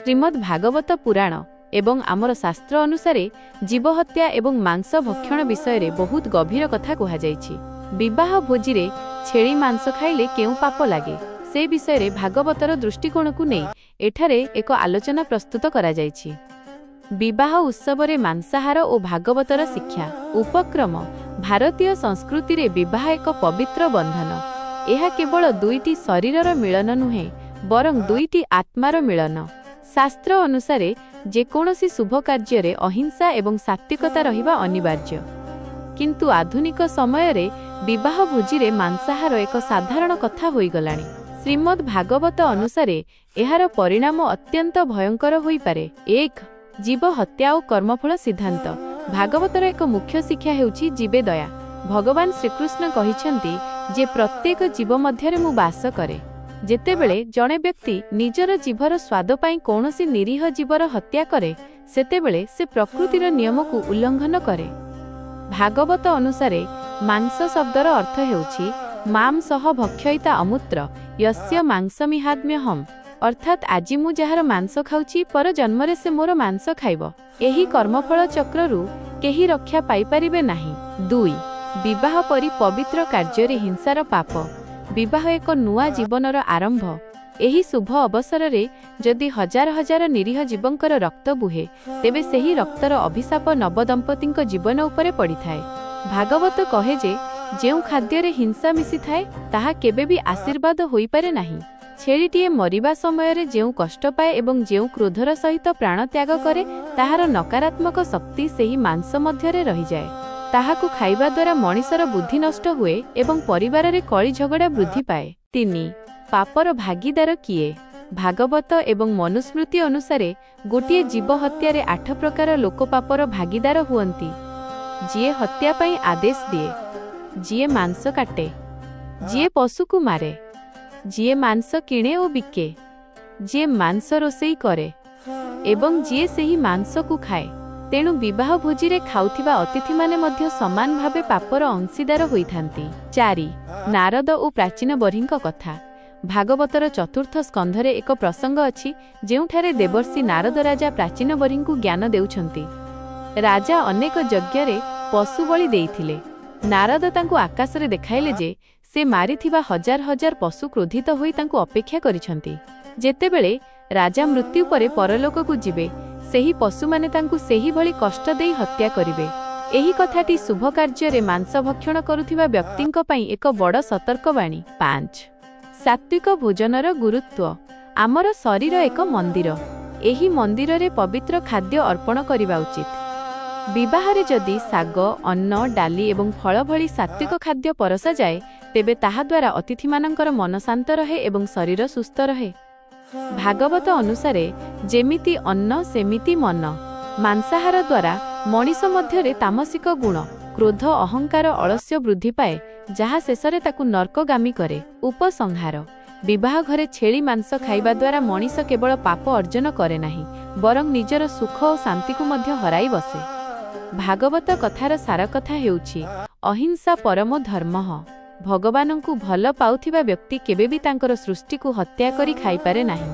ଶ୍ରୀମଦ୍ ଭାଗବତ ପୁରାଣ ଏବଂ ଆମର ଶାସ୍ତ୍ର ଅନୁସାରେ ଜୀବହତ୍ୟା ଏବଂ ମାଂସ ଭକ୍ଷଣ ବିଷୟରେ ବହୁତ ଗଭୀର କଥା କୁହାଯାଇଛି। ବିବାହ ଭୋଜିରେ ଛେଳି ମାଂସ ଖାଇଲେ କେଉଁ ପାପ ଲାଗେ, ସେ ବିଷୟରେ ଭାଗବତର ଦୃଷ୍ଟିକୋଣକୁ ନେଇ ଏଠାରେ ଏକ ଆଲୋଚନା ପ୍ରସ୍ତୁତ କରାଯାଇଛି। ବିବାହ ଉତ୍ସବରେ ମାଂସାହାର ଓ ଭାଗବତର ଶିକ୍ଷା। ଉପକ୍ରମ: ଭାରତୀୟ ସଂସ୍କୃତିରେ ବିବାହ ଏକ ପବିତ୍ର ବନ୍ଧନ। ଏହା କେବଳ ଦୁଇଟି ଶରୀରର ମିଳନ ନୁହେଁ, ବରଂ ଦୁଇଟି ଆତ୍ମାର ମିଳନ। ଶାସ୍ତ୍ର ଅନୁସାରେ ଯେକୌଣସି ଶୁଭ କାର୍ଯ୍ୟରେ ଅହିଂସା ଏବଂ ସାତ୍ତ୍ୱିକତା ରହିବା ଅନିବାର୍ଯ୍ୟ। କିନ୍ତୁ ଆଧୁନିକ ସମୟରେ ବିବାହ ଭୋଜିରେ ମାଂସାହାର ଏକ ସାଧାରଣ କଥା ହୋଇଗଲାଣି। ଶ୍ରୀମଦ୍ ଭାଗବତ ଅନୁସାରେ ଏହାର ପରିଣାମ ଅତ୍ୟନ୍ତ ଭୟଙ୍କର ହୋଇପାରେ। 1, ଜୀବ ହତ୍ୟା ଓ କର୍ମଫଳ ସିଦ୍ଧାନ୍ତ। ଭାଗବତର ଏକ ମୁଖ୍ୟ ଶିକ୍ଷା ହେଉଛି ଜୀବେ ଦୟା। ଭଗବାନ ଶ୍ରୀକୃଷ୍ଣ କହିଛନ୍ତି ଯେ ପ୍ରତ୍ୟେକ ଜୀବ ମଧ୍ୟରେ ମୁଁ ବାସ କରେ। ଯେତେବେଳେ ଜଣେ ବ୍ୟକ୍ତି ନିଜର ଜିଭର ସ୍ୱାଦ ପାଇଁ କୌଣସି ନିରୀହ ଜୀବର ହତ୍ୟା କରେ, ସେତେବେଳେ ସେ ପ୍ରକୃତିର ନିୟମକୁ ଉଲ୍ଲଂଘନ କରେ। ଭାଗବତ ଅନୁସାରେ ମାଂସ ଶବ୍ଦର ଅର୍ଥ ହେଉଛି ମାମ୍ ସହ ଭକ୍ଷୟିତା ଅମୁତ୍ର ୟସ୍ୟ ମାଂସମିହାଦ୍ମ୍ୟହମ୍, ଅର୍ଥାତ୍ ଆଜି ମୁଁ ଯାହାର ମାଂସ ଖାଉଛି, ପର ଜନ୍ମରେ ସେ ମୋର ମାଂସ ଖାଇବ। ଏହି କର୍ମଫଳ ଚକ୍ରରୁ କେହି ରକ୍ଷା ପାଇପାରିବେ ନାହିଁ। 2, ବିବାହ ପରି ପବିତ୍ର କାର୍ଯ୍ୟରେ ହିଂସାର ପାପ। ବିବାହ ଏକ ନୂଆ ଜୀବନର ଆରମ୍ଭ। ଏହି ଶୁଭ ଅବସରରେ ଯଦି ହଜାର ହଜାର ନିରୀହ ଜୀବଙ୍କର ରକ୍ତ ବୁହେ, ତେବେ ସେହି ରକ୍ତର ଅଭିଶାପ ନବଦମ୍ପତିଙ୍କ ଜୀବନ ଉପରେ ପଡ଼ିଥାଏ। ଭାଗବତ କହେ ଯେ ଯେଉଁ ଖାଦ୍ୟରେ ହିଂସା ମିଶିଥାଏ, ତାହା କେବେ ବି ଆଶୀର୍ବାଦ ହୋଇପାରେ ନାହିଁ। ଛେଳିଟିଏ ମରିବା ସମୟରେ ଯେଉଁ କଷ୍ଟ ପାଏ ଏବଂ ଯେଉଁ କ୍ରୋଧର ସହିତ ପ୍ରାଣ ତ୍ୟାଗ କରେ, ତାହାର ନକାରାତ୍ମକ ଶକ୍ତି ସେହି ମାଂସ ମଧ୍ୟରେ ରହିଯାଏ। ତାହାକୁ ଖାଇବା ଦ୍ୱାରା ମଣିଷର ବୁଦ୍ଧି ନଷ୍ଟ ହୁଏ ଏବଂ ପରିବାରରେ କଳି ଝଗଡ଼ା ବୃଦ୍ଧି ପାଏ। 3, ପାପର ଭାଗୀଦାର କିଏ? ଭାଗବତ ଏବଂ ମନୁସ୍ମୃତି ଅନୁସାରେ ଗୋଟିଏ ଜୀବ ହତ୍ୟାରେ ଆଠ ପ୍ରକାର ଲୋକ ପାପର ଭାଗୀଦାର ହୁଅନ୍ତି। ଯିଏ ହତ୍ୟା ପାଇଁ ଆଦେଶ ଦିଏ, ଯିଏ ମାଂସ କାଟେ, ଯିଏ ପଶୁକୁ ମାରେ, ଯିଏ ମାଂସ କିଣେ ଓ ବିକେ, ଯିଏ ମାଂସ ରୋଷେଇ କରେ ଏବଂ ଯିଏ ସେହି ମାଂସକୁ ଖାଏ। ତେଣୁ ବିବାହ ଭୋଜିରେ ଖାଉଥିବା ଅତିଥିମାନେ ମଧ୍ୟ ସମାନ ଭାବେ ପାପର ଅଂଶୀଦାର ହୋଇଥାନ୍ତି। 4, ନାରଦ ଓ ପ୍ରାଚୀନବର୍ହିଙ୍କ କଥା। ଭାଗବତର ଚତୁର୍ଥ ସ୍କନ୍ଧରେ ଏକ ପ୍ରସଙ୍ଗ ଅଛି, ଯେଉଁଠାରେ ଦେବର୍ଷି ନାରଦ ରାଜା ପ୍ରାଚୀନବର୍ହିଙ୍କୁ ଜ୍ଞାନ ଦେଉଛନ୍ତି। ରାଜା ଅନେକ ଯଜ୍ଞରେ ପଶୁ ବଳି ଦେଇଥିଲେ। ନାରଦ ତାଙ୍କୁ ଆକାଶରେ ଦେଖାଇଲେ ଯେ ସେ ମାରିଥିବା ହଜାର ହଜାର ପଶୁ କ୍ରୋଧିତ ହୋଇ ତାଙ୍କୁ ଅପେକ୍ଷା କରିଛନ୍ତି। ଯେତେବେଳେ ରାଜା ମୃତ୍ୟୁ ପରେ ପରଲୋକକୁ ଯିବେ, ସେହି ପଶୁମାନେ ତାଙ୍କୁ ସେହିଭଳି କଷ୍ଟ ଦେଇ ହତ୍ୟା କରିବେ। ଏହି କଥାଟି ଶୁଭ କାର୍ଯ୍ୟରେ ମାଂସ ଭକ୍ଷଣ କରୁଥିବା ବ୍ୟକ୍ତିଙ୍କ ପାଇଁ ଏକ ବଡ଼ ସତର୍କବାଣୀ। 5, ସାତ୍ତ୍ୱିକ ଭୋଜନର ଗୁରୁତ୍ୱ। ଆମର ଶରୀର ଏକ ମନ୍ଦିର। ଏହି ମନ୍ଦିରରେ ପବିତ୍ର ଖାଦ୍ୟ ଅର୍ପଣ କରିବା ଉଚିତ। ବିବାହରେ ଯଦି ଶାଗ, ଅନ୍ନ, ଡାଲି ଏବଂ ଫଳ ଭଳି ସାତ୍ତ୍ୱିକ ଖାଦ୍ୟ ପରସାଯାଏ, ତେବେ ତାହାଦ୍ୱାରା ଅତିଥିମାନଙ୍କର ମନ ଶାନ୍ତ ରହେ ଏବଂ ଶରୀର ସୁସ୍ଥ ରହେ। ଭାଗବତ ଅନୁସାରେ ଯେମିତି ଅନ୍ନ, ସେମିତି ମନ। ମାଂସାହାର ଦ୍ୱାରା ମଣିଷ ମଧ୍ୟରେ ତାମସିକ ଗୁଣ, କ୍ରୋଧ, ଅହଙ୍କାର, ଅଳସ୍ୟ ବୃଦ୍ଧି ପାଏ, ଯାହା ଶେଷରେ ତାକୁ ନର୍କଗାମୀ କରେ। ଉପସଂହାର: ବିବାହ ଘରେ ଛେଳି ମାଂସ ଖାଇବା ଦ୍ୱାରା ମଣିଷ କେବଳ ପାପ ଅର୍ଜନ କରେ ନାହିଁ, ବରଂ ନିଜର ସୁଖ ଓ ଶାନ୍ତିକୁ ମଧ୍ୟ ହରାଇ ବସେ। ଭାଗବତ କଥାର ସାର କଥା ହେଉଛି ଅହିଂସା ପରମ ଧର୍ମଃ। ଭଗବାନଙ୍କୁ ଭଲ ପାଉଥିବା ବ୍ୟକ୍ତି କେବେ ବି ତାଙ୍କର ସୃଷ୍ଟିକୁ ହତ୍ୟା କରି ଖାଇପାରେ ନାହିଁ।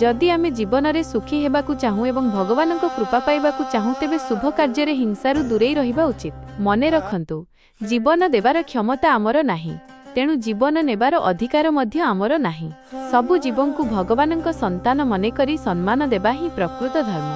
ଯଦି ଆମେ ଜୀବନରେ ସୁଖୀ ହେବାକୁ ଚାହୁଁ ଏବଂ ଭଗବାନଙ୍କ କୃପା ପାଇବାକୁ ଚାହୁଁ, ତେବେ ଶୁଭ କାର୍ଯ୍ୟରେ ହିଂସାରୁ ଦୂରେଇ ରହିବା ଉଚିତ। ମନେ ରଖନ୍ତୁ, ଜୀବନ ଦେବାର କ୍ଷମତା ଆମର ନାହିଁ, ତେଣୁ ଜୀବନ ନେବାର ଅଧିକାର ମଧ୍ୟ ଆମର ନାହିଁ। ସବୁ ଜୀବଙ୍କୁ ଭଗବାନଙ୍କ ସନ୍ତାନ ମନେକରି ସମ୍ମାନ ଦେବା ହିଁ ପ୍ରକୃତ ଧର୍ମ।